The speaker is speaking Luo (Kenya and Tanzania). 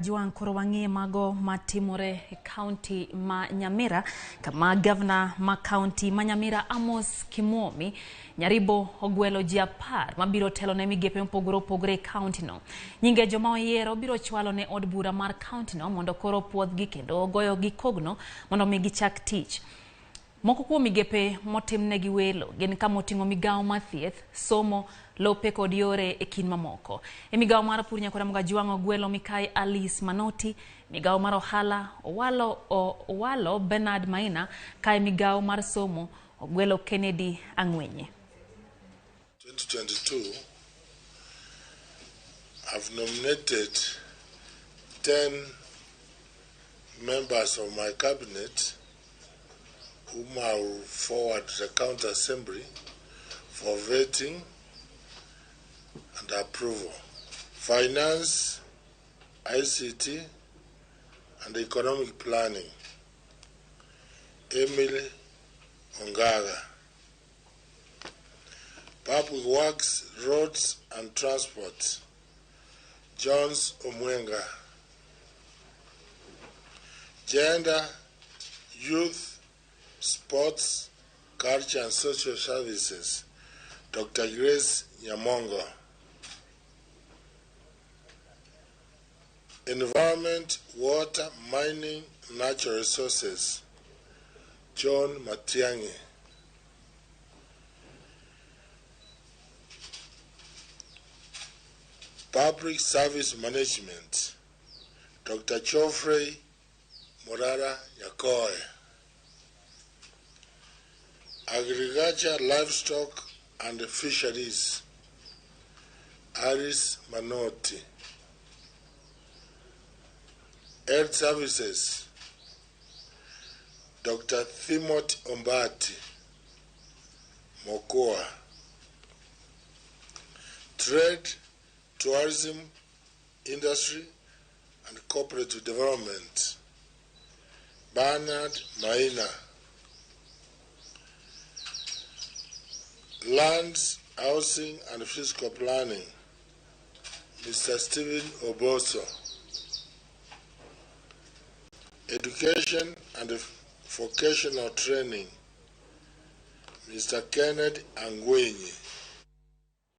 Jwang' koro wang'iye mago matimore e kaunti ma Nyamira kama gavana ma kaunti ma Nyamira Amos Kimwomi Nyaribo ogwelo ji 10 mabiro telo ne migepe mopogore opogore e kaunti no. Nyinge joma oyiero biro chwalo ne od bura mar kaunti no mondo koro puodhgi kendo goyo gi kogno mondo mi gichak tich. Moko kuom migepe motimnegi welo gin kama oting'o migawo mar thieth, somo, lope kod yore e kind mamoko. E migawo mar pur Nyakwar Mgajwang' ogwelo Mikai Alice Manoti, migawo mar ohala Owalo, Owalo Bernard Maina, kae migawo mar somo ogwelo Kennedy Ang'wenye. 2022, I've nominated 10 members of my cabinet whom I will forward to the County Assembly for vetting and approval. Finance, ICT, and Economic Planning, Emily Ongaga. Public Works, Roads and Transport, Jones Omwenga. Gender, Youth, Sports, Culture and Social Services, Dr. Grace Nyamongo. Environment, Water, Mining, Natural Resources, John Matiang'i. Public Service Management, Dr. Geoffrey Morara Nyakoe. Agriculture, Livestock and Fisheries, Alice Manoti. Health Services, Dr. Timothy Ombati Mokoa. Trade, Tourism, Industry and Cooperative Development, Bernard Maina. Lands, Housing and Physical Planning, Mr. Stephen Oboso. Education and Vocational Training, Mr. Kenneth Angwenyi.